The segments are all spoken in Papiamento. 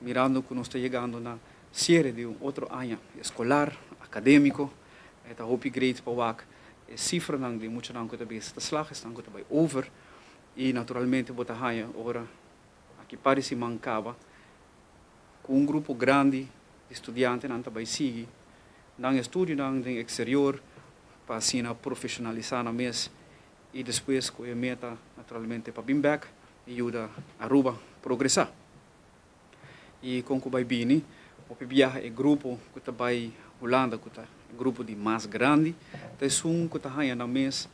Mirando ku nos ta yegando na siere di un otro aña eskolar, akadémiko, e ta hopi great pa wak e sifranan di muchanan ku ta bisa ta slag, esnan ku ta bai over i naturalmente bo ta haña ora aki par di siman kaba ku un grupo grandi di studiantenan ta bai sigui nan estudionan den eksterior pa asina profeshonalisá nan mes i despues ku e meta naturalmente pa bin bèk i yuda Aruba progresá. I kon ku bai bini, hopi biaha e grupo ku ta bai Hulanda ku ta e grupo di mas grandi ta esun ku ta haña nan mes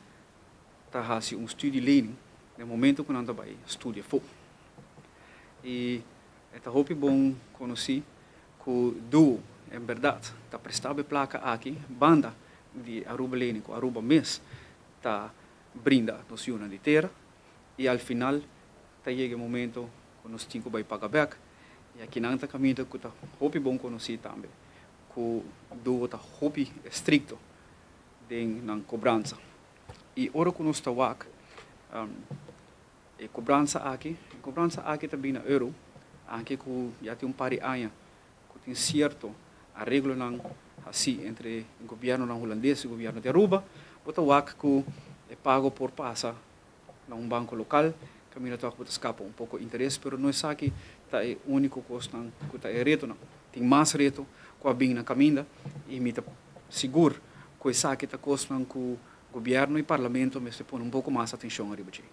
ta hasi un studielening den momento ku nan ta bai studia afó. I e ta hopi bon konosí ku duo en bèrdat ta prestá bo e plaka aki banda di Aruba Lening ku Aruba mes ta brinda nos yunan di tera i al final ta yega e momento ku nos tin ku bai paga bèk i akinan ta kaminda ku ta hopi bon konosí tambe ku duo ta hopi estrikto den nan kobransa. I ora ku nos ta wak e kobransa aki, e kobransa aki ta bini na euro, anke ku ya tin un par di aña ku tin sierto areglonan hasí entre gobièrnunan hulandes i gobièrnu di Aruba, bo ta wak ku e pago por pasa na un banko lokal, kaminda tòg bo ta skapa un poko interes, pero no esaki ta e úniko kosnan ku ta e retonan. Tin mas reto ku a bin na kaminda i mi ta sigur ku esaki ta kosnan ku gobièrnu i parlamento mester pone un poko mas atenshon ariba dje.